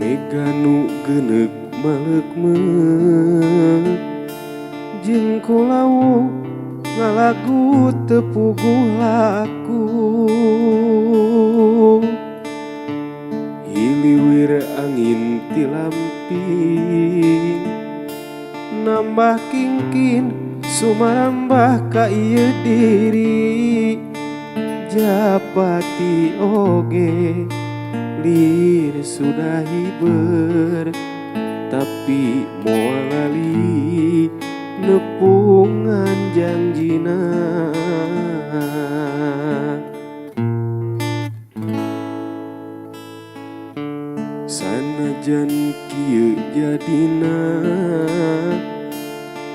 Mega nu geuneuk maleuk-meuk jeung kulawu ngalagu teu puguh laku. Hiliwir angin ti lamping nambah kingkin sumarambah ka ieu diri. Japati oge lir sudah hiber, tapi moal lali nepungan jangjina. Sanajan kieu jadina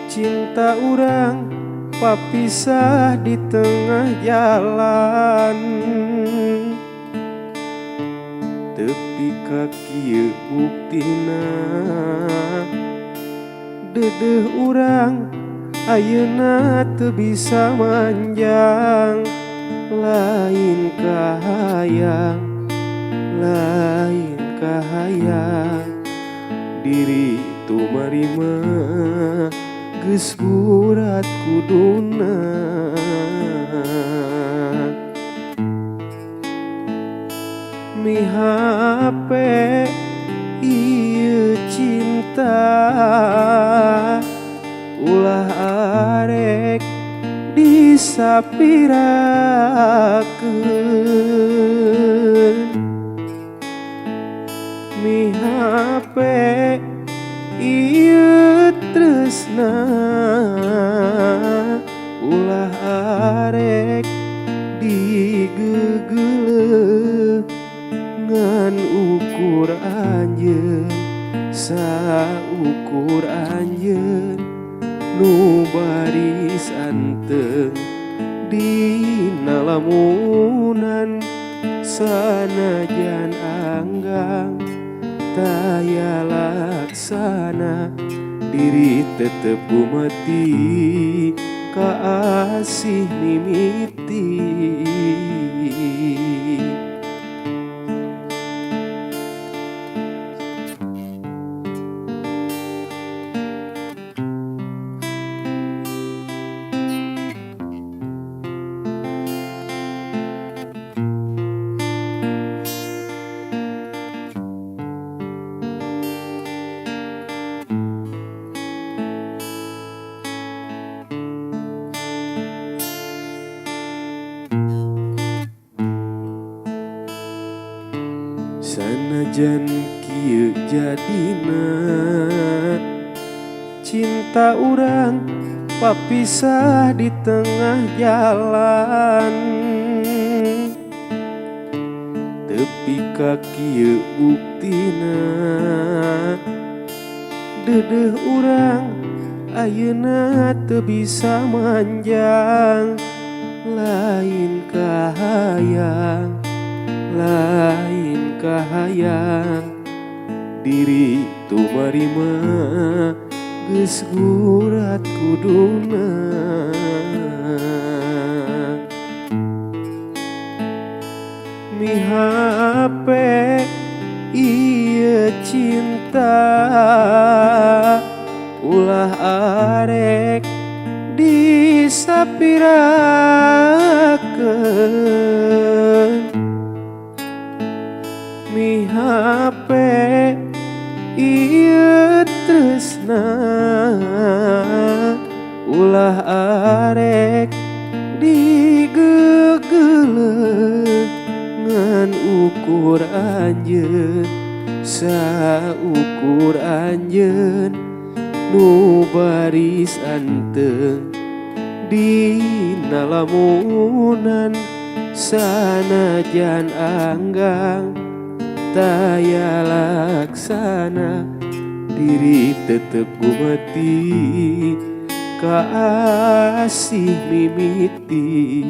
cinta urang papisah di tengah jalan. Tepi ka kieu buktina deudeuh urang ayeuna teu bisa manjang. Lain kahayang, lain kahayang, diri tumarima geus gurat kuduna. Mihape ieu cinta ulah arek disapirakeun. Mihape ieu tresna ulah arek digegeleuh. Ngan ukur anjeun saukur anjeun nu baris anteng dina lamunan. Sanajan anggang taya laksana, diri tetep gumati ka asih mimiti. Sanajan kieu jadina cinta urang papisah di tengah jalan. Tepi ka kieu buktina deudeuh urang ayeuna teu bisa manjang. Lain kahayang, lain kahayang, diri tumarima geus gurat kuduna. Mihape ieu cinta ulah arek disapirakeun. Mihape ieu tresna ulah arek digegeleuh. Ngan ukur anjeun saukur anjeun nu baris anteng dina lamunan. Sanajan anggang taya laksana, diri tetep gumati ka asih mimiti.